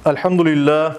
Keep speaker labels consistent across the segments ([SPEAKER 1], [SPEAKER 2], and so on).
[SPEAKER 1] Elhamdülillah.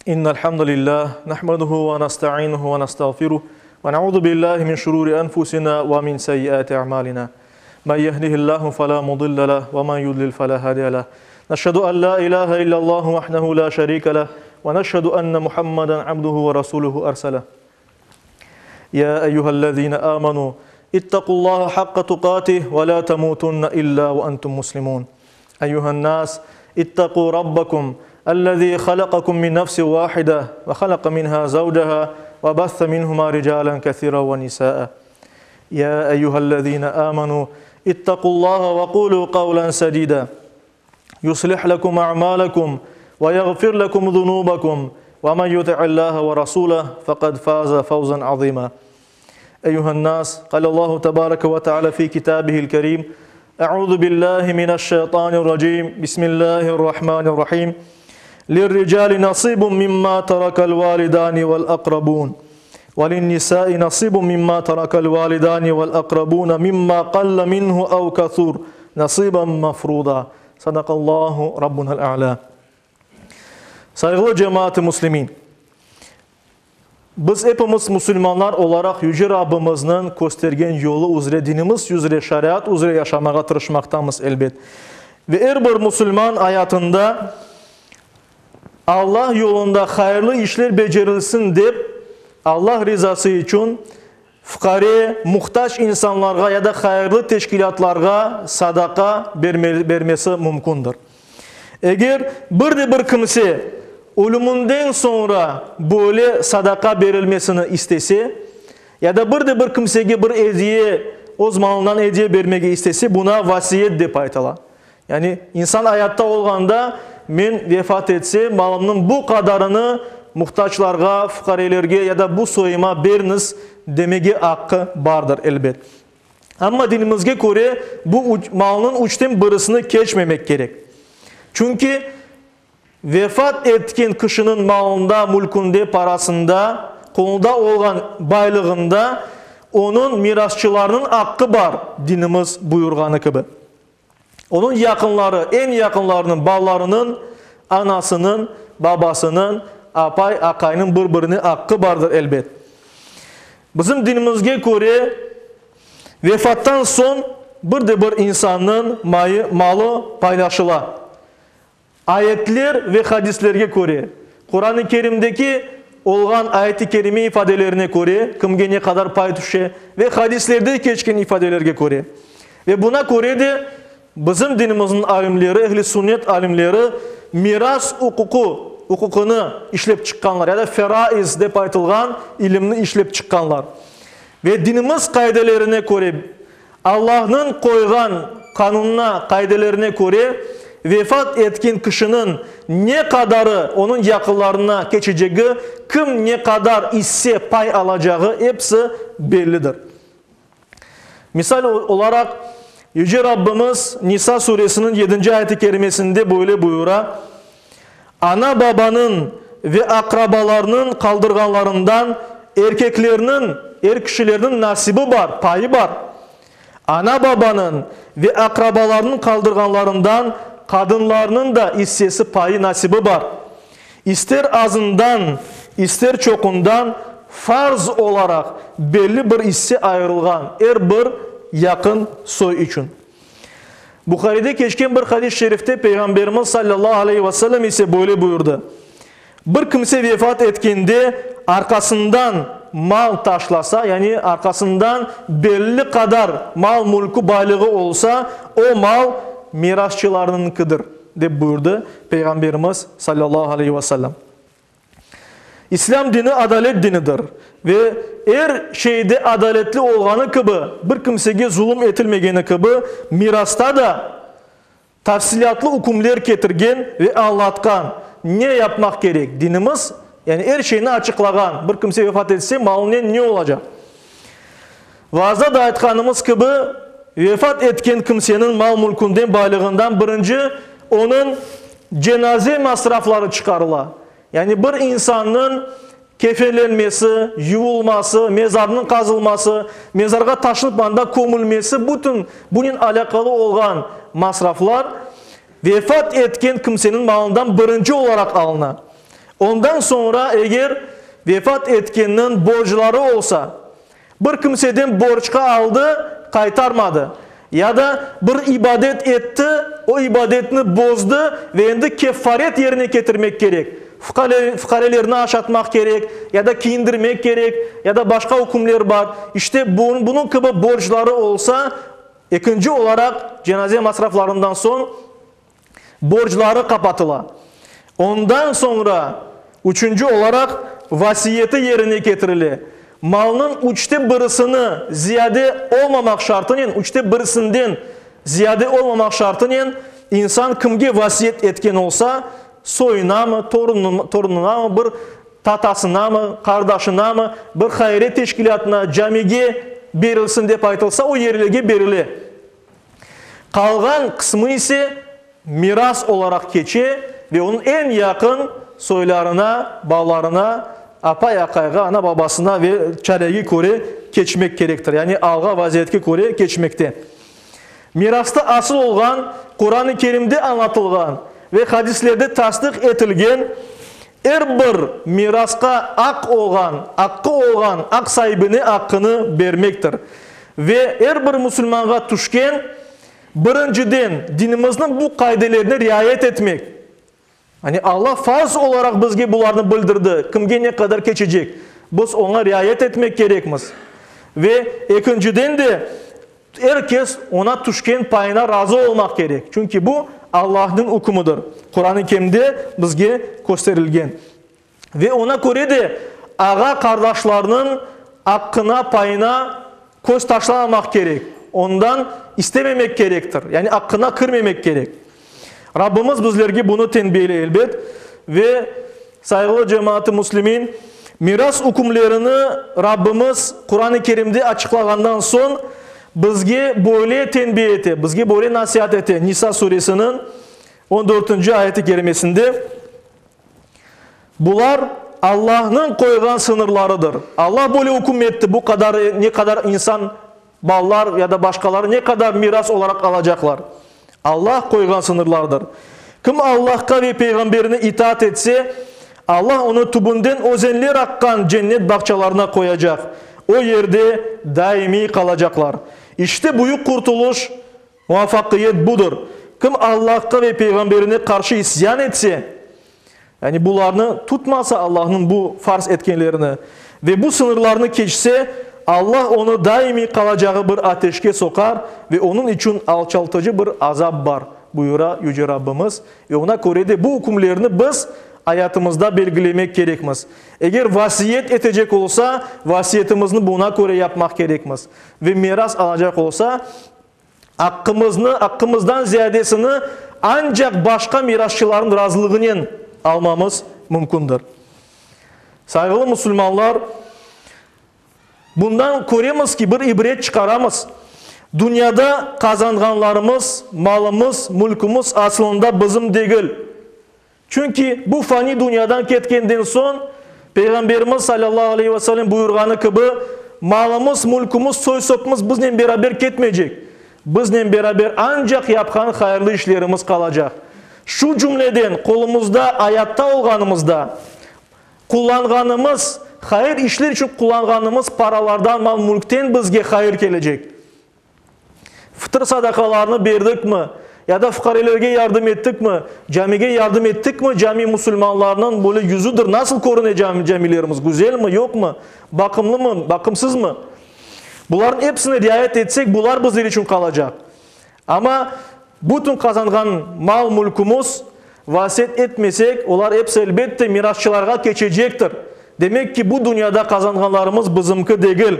[SPEAKER 1] İnnel hamdülillah nahmeduhu ve nestainuhu ve nestağfiruh ve na'uzu billahi min şururi enfusina ve min seyyiati a'malina. Men yehdihillahu fela mudille leh ve men yudlil fela hadiye leh. Neşhedü en la ilahe illallah vahdehu la şerike leh ve neşhedü enne Muhammeden abduhu ve rasuluhu erseleh. Ya eyyühellezine amenu ittaqullaha hakka tukatih ve la temutunne illa ve entum muslimun. Eyyühen nas ittaqu rabbakum ellezî halakakum min nefsin vâhide ve halaka minhâ zavceha ve besse minhumâ ricâlen kesîren ve nisâe. Ya eyyühellezîne âmenû ittaqullâhe ve kûlû kavlen sedîdâ. Yuslih lekum a'mâlekum ve yağfir lekum zunûbekum ve men yuti'illâhe ve rasûleh fekad fâze fevzen azîmâ. Eyyühen nâs, kâlellâhu tebâreke ve teâlâ fî kitâbihil kerîm, Eûzü billâhi mineşşeytânirracîm, Bismillâhirrahmânirrahîm. Lirricâli nasîbun mimmâ terekel vâlidâni vel akrabûn. Ve linnisâi nasîbun mimmâ terekel vâlidâni vel akrabûne mimmâ qalle minhu ev kesûr nasîben mefrûdâ. Sadakallâhu Rabbunel a'lâ. Sayğılı cemaat-ı muslimin! Biz epimiz musulmanlar olaraq Yüce Rabbimizniñ köstergen yolu üzre, dinimiz üzre, şariat üzre yaşamağa tırışmaqtamız, elbet. Ve er bir musulman ayatında Allah yolunda hayırlı işler becerilsin dep, Allah rizası içün fuqare, muhtac insanlarğa ya da hayırlı teşkilâtlarğa sadaqa bermesi mümkündir. Eger bir de bir kimse ölüminden soñra böyle sadaqa berilmesini istese, ya da bir de bir kimsege bir ediye, öz malından ediye bermege istese, buna vasiyet dep aytıla. Yani, insan ayatta olğanda, men vefat etsem, malımnıñ bu qadarını muhtaclarğa, fuqarelerge ya da bu soyuma beriñiz demege aqqı bardır, elbet. Amma dinimizge köre, bu malnıñ üçten birisini keçmemek kerek. Çünki vefat etken kişiniñ malında, mülkünde, parasında, qolunda olğan baylığında onıñ mirasçılarınıñ aqqı bar, dinimiz buyurğanı kibi. Onıñ yaqınları, eñ yaqınlarınıñ, balalarınıñ, anasınıñ, babasınıñ, apay, aqaynıñ bir-birine aqqı bardır, elbet. Bizim dinimizge köre, vefattan soñ bir de bir insannıñ mayı, malı paylaşıla. Ayetler ve hadislerge köre, Quran-ı Kerimdeki olğan ayet-i kerime ifadelerine köre, kimge ne qadar pay tüşe, ve hadislerde keçken ifadelerge köre. Ve buna köre de bizim dinimizniñ alimleri, ehl-i sünnet alimleri miras uquqı, uquqını işlep çıqqanlar, ya da feraiz dep aytılğan ilimni işlep çıqqanlar. Ve dinimiz qaidelerine köre, Allahnıñ qoyğan qanunına, qaidelerine köre, vefat etken kişiniñ ne qadarı onıñ yaqınlarına keçecegi, kim ne qadar isse, pay alacağı episi bellidir. Misal olaraq, Yüce Rabbimiz Nisa suresiniñ yedinci ayet-i kerimesinde böyle buyura, Ana-babanıñ ve aqrabalarnıñ qaldırğanlarından erkeklerniñ, er kişilerniñ nasibi bar, payı bar. Ana-babanıñ ve aqrabalarnıñ qaldırğanlarından qadınlarnıñ da issesi, payı, nasibi bar. İster azından, ister çoqundan farz olaraq belli bir isse ayırılğan er bir yaqın soy içün. Buharide keçken bir hadis-i şerifte Peyğamberimiz sallallahu aleyhi ve sellem ise böyle buyurdı, Bir kimse vefat etkende arqasından mal taşlasa, yani arqasından belli qadar mal-mülkü, baylığı olsa, o mal mirasçılarınıñkidir, dep buyurdı Peyğamberimiz sallallahu aleyhi ve sellem. İslâm dini adalet dinidir ve er şeyde adaletli olğanı kibi, bir kimsege zulum etilmegeni kibi, mirasta da tafsilâtlı ükümler ketirgen ve añlatqan, ne yapmaq kerek, dinimiz, yani er şeyni açıqlağan, bir kimse vefat etse, malınen ne olacaq. Vaazda da aytqanımız kibi, vefat etken kimseniñ mal-mülkünden, baylığından birinci onıñ cenaze masrafları çıqarıla. Yani bir insannıñ kefenlenmesi, yuvulması, mezarnıñ qazılması, mezarğa taşınıp anda kömülmesi, bütün bunen alâqalı olğan masraflar. Vefat etken kimseniñ malından birinci olaraq alına. Ondan soñra eger vefat etkenniñ borcları olsa, bir kimseden borcqa aldı, qaytarmadı, ya da bir ibadet etti, o ibadetni bozdı ve endi keffaret yerine ketirmek kerek, fuqarelerni aşatmaq kerek, ya da kiyindirmek kerek, ya da başqa ükümler bar, işte, bunıñ kibi borcları olsa, ekinci olaraq cenaze masraflarından soñ, borcları qapatıla. Ondan soñra, üçünci olaraq, vasiyeti yerine ketirile. Malnıñ üçte birisini ziyade olmamaq şartınen, üçte birisinden ziyade olmamaq şartınen insan kimge vasiyet etken olsa, soyunamı, torunınamı, bir tatasınamı, qardaşınamı, bir hayriye teşkilâtına, camige berilsin dep aytılsa, o yerlerge berile. Qalğan qısmı ise miras olaraq keçe ve onıñ eñ yaqın soylarına, balalarına, apay-aqayğa, ana-babasına ve çarege köre keçmek kerektir, yani alğa vaziyetke köre keçmekte. Mirasta asıl olğan, Quran-ı Kerimde añlatılğan ve hadislerde tasdiq etilgen er bir mirasqa aq olğan, aqqı olğan aq saibine aqqını bermektir. Ve er bir musulmanğa tüşken, birinciden, dinimizniñ bu qaidelerine riayet etmek. Yani Alla farz olaraq bizge bularnı bildirdi, kimge ne qadar keçecek, biz oña riayet etmek kerekmiz. Ve ekinciden de, er kes oña tüşken payına razı olmaq kerek, çünki bu Allahnıñ ükmüdir, Quran-ı Kerimde bizge kösterilgen. Ve oña köre de ağa-qardaşlarnıñ aqqına, payına köz taşlamamaq kerek, ondan istememek kerektir, yani aqqına kirmemek kerek. Rabbimiz bizlerge bunı tenbiyeley, elbet. Ve, sayğılı cemaat-ı müslimin, miras ükümlerini Rabbimiz Quran-ı Kerimde açıqlağandan soñ, bizge böyle tenbiye ete, bizge böyle nasiat ete, Nisa suresiniñ on dörtünci ayeti kerimesinde, Bular, Allahnıñ qoyğan sıñırlarıdır. Allah böyle üküm etti, bu qadar, ne qadar insan, balalar ya da başqaları ne qadar miras olaraq alacaqlar. Allah qoyğan sıñırlardır. Kim Allahqa ve Peyğamberine itaat etse, Allah onı tübünden özenler aqqan cennet bağçalarına qoyacaq, o yerde daimiy qalacaqlar. İşte büyük qurtulış, Muvafaqiyet budır, kim Allahqa ve Peyğamberine qarşı isyan etse, yani bularnı tutmasa, Allahnıñ bu farz etkenlerini, ve bu sıñırlarnı keçse, Allah onı daimiy qalacağı bir ateşke soqar ve onıñ içün alçaltıcı bir azap bar, buyura Yüce Rabbimiz. Ve oña köre de bu ükümlerni biz ayatımızda belgilemek kerekmiz. Eger vasiyet etecek olsa, vasiyetimizni buña köre yapmaq kerekmiz. Ve miras alacaq olsa, Aqqımıznı, aqqımızdan ziyadesini ancaq başqa mirasçılarnıñ razılığınen almamız mümkündir. Sayğılı musulmanlar, bundan köremiz ki, bir ibret çıqaramız, dünyada qazanğanlarımız, malımız, mülkümiz asılında bizim degil. Çünki bu fani dünyadan ketkenden soñ, Peyğamberimiz salâllahu aleyhi ve sellem buyurğanı kibi, malımız, mülkümiz, soy-sopumız biznen beraber ketmeycek. Biznen beraber ancaq yapqan hayırlı işlerimiz qalacaq. Şu cümleden, qolumızda ayatta olğanımızda qullanğanımız, hayır işler içün qullanğanımız paralardan, mal-mülkten bizge hayır kelecek. Fıtır sadaqalarını berdikmi, ya da fuqarelerge yardım ettikmi, camige yardım ettikmi, cami musulmanlarnıñ böyle yüzüdir, nasıl körüne camilerimiz, güzelmi, yoqmı, baqımlımı, baqımsızmı? Bularnıñ episine riayet etsek, bular bizler içün qalacaq. Amma bütün qazanğan mal-mülkümiz, vasiyet etmesek, olar episi elbette mirasçılarğa keçecektir. Demek ki, bu dünyada qazanğanlarımız bizimki degil.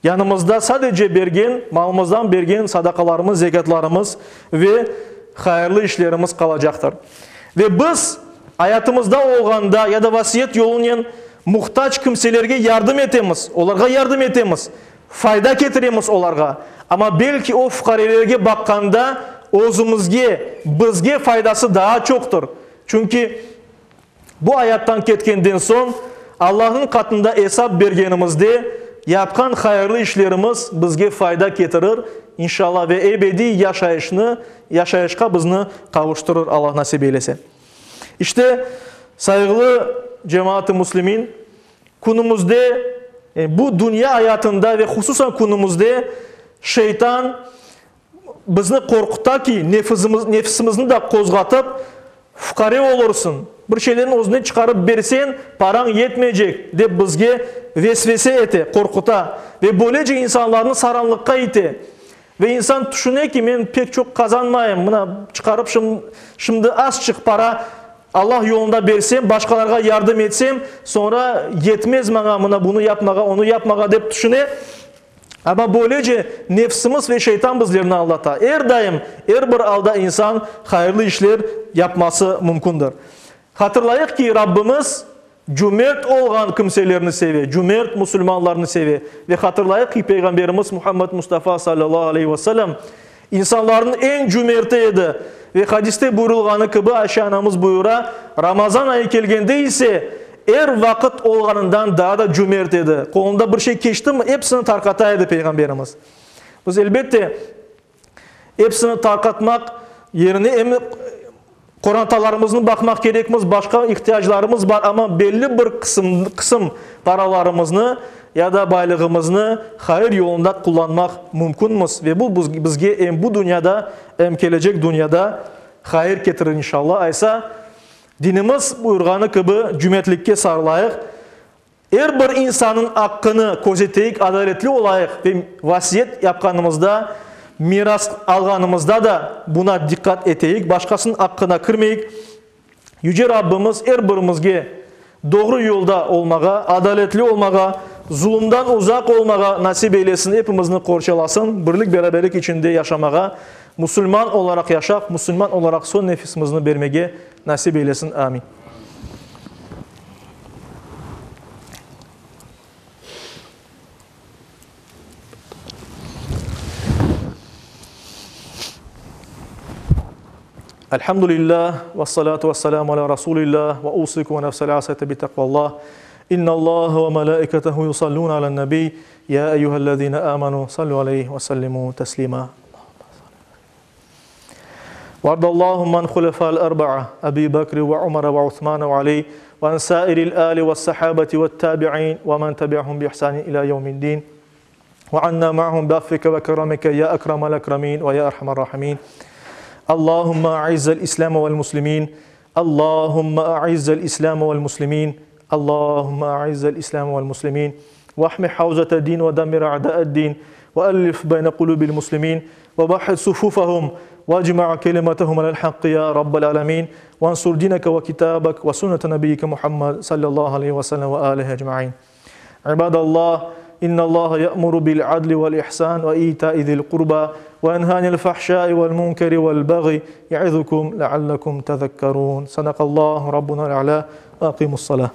[SPEAKER 1] Yanımızda sadece bergen, malımızdan bergen sadaqalarımız, zekâtlarımız ve hayırlı işlerimiz qalacaqtır. Ve biz ayatımızda olğanda ya da vasiyet yolunen muhtac kimselerge yardım etemiz, olarğa yardım etemiz, fayda ketiremiz olarğa. Amma belki o fuqarelerge baqqanda özümizge, bizge faydası daa çoqtır. Çünki Bu ayattan ketkenden soñ, Allahnıñ qatında esap bergenimizde, yapqan hayırlı işlerimiz bizge fayda ketirir, inşallah, ve ebediy yaşayışnı, yaşayışqa bizni qavuştırır, Allah nasip eylese. İşte, sayğılı cemaat-ı müslimin, künümizde, bu dünya ayatında ve hususan künümizde şeytan bizni qorquta ki, nefizimiz, nefsimizni de qozğatıp, fuqare olursıñ, bir şeylerni özünden çıqarıp berseñ, parañ yetmeycek, dep bizge vesvese ete, qorquta ve böylece insanlarnı saranlıqqa ite. Ve insan tüşüne ki, men pek çoq qazanmayım, mına, çıqarıp şimdi azçıq para Allah yolunda bersem, başqalarğa yardım etsem, soñra yetmez maña mına bunı yapmağa, onı yapmağa, dep tüşüne. Amma böylece nefsimiz ve şeytan bizlerni aldata. Er daim, er bir alda insan hayırlı işler yapması mümkündir. Hatırlayıq ki, Rabbimiz cümert olğan kimselerni seve, cümert musulmanlarnı seve. Ve hatırlayıq ki, Peyğamberimiz Muhammed Mustafa salâllahu aleyhi ve sellem insanlarnıñ eñ cümerti edi. Ve hadiste buyurılğanı kibi, Ayşe anamız buyura, Ramazan ayı kelgende ise, er vaqıt olğanından daa da cümert edi. Qolunda bir şey keçtimi, episini tarqata edi Peyğamberimiz. Biz, elbette, Episini tarqatmaq yerine em qorantalarımıznı baqmaq kerekmiz, başqa ihtiyaclarımız bar, amma belli bir qısım, qısım paralarımıznı ya da baylığımıznı hayır yolunda qullanmaq mümkünmiz ve bu bizge em bu dünyada, em kelecek dünyada hayır ketirir inşallah. Aysa, dinimiz buyurğanı kibi cümertlikke sarılayıq. Er bir insannıñ aqqını közeteyik, adaletli olayıq ve vasiyet yapqanımızda, miras alğanımızda da buna diqqat eteyik, başqasınıñ aqqına kirmeyik. Yüce Rabbimiz er birimizge doğru yolda olmağa, adaletli olmağa, zulumdan uzaq olmağa nasip eylesin, epimizni qorçalasın, birlik-beraberlik içinde yaşamağa, musulman olaraq yaşap, musulman olaraq soñ nefisimizni bermege nasip eylesin. Amin. Elhamdülillah, ve salatu ve selamu ala Rasulillah, ve usikum ve nefsel asete bi takvallah. İnna Allah ve melaiketehu yusallun alen nebi, ya eyyühellezine amenu, sallu aleyhi ve sellimu teslima. وارض اللهم عن خلفاء الأربعة أبي بكر وعمر وعثمان وعلي وعن سائر الآل والصحابة والتابعين ومن تبعهم بإحسان إلى يوم الدين وعنا معهم بعفوك وكرمك يا أكرم الأكرمين ويا أرحم الراحمين اللهم أعز الإسلام والمسلمين اللهم أعز الإسلام والمسلمين اللهم أعز الإسلام والمسلمين واحمي حوزة الدين ودمر أعداء الدين وألف بين قلوب المسلمين ووحد صفوفهم واجمع كلمتهم على الحق يا رب العالمين وانصر دينك وكتابك وسنة نبيك محمد صلى الله عليه وسلم وآله أجمعين عباد الله إن الله يأمر بالعدل والإحسان وإيتاء ذي القربى وينهى عن الفحشاء والمنكر والبغي يعظكم لعلكم تذكرون صدق الله ربنا الأعلى وأقيموا الصلاة.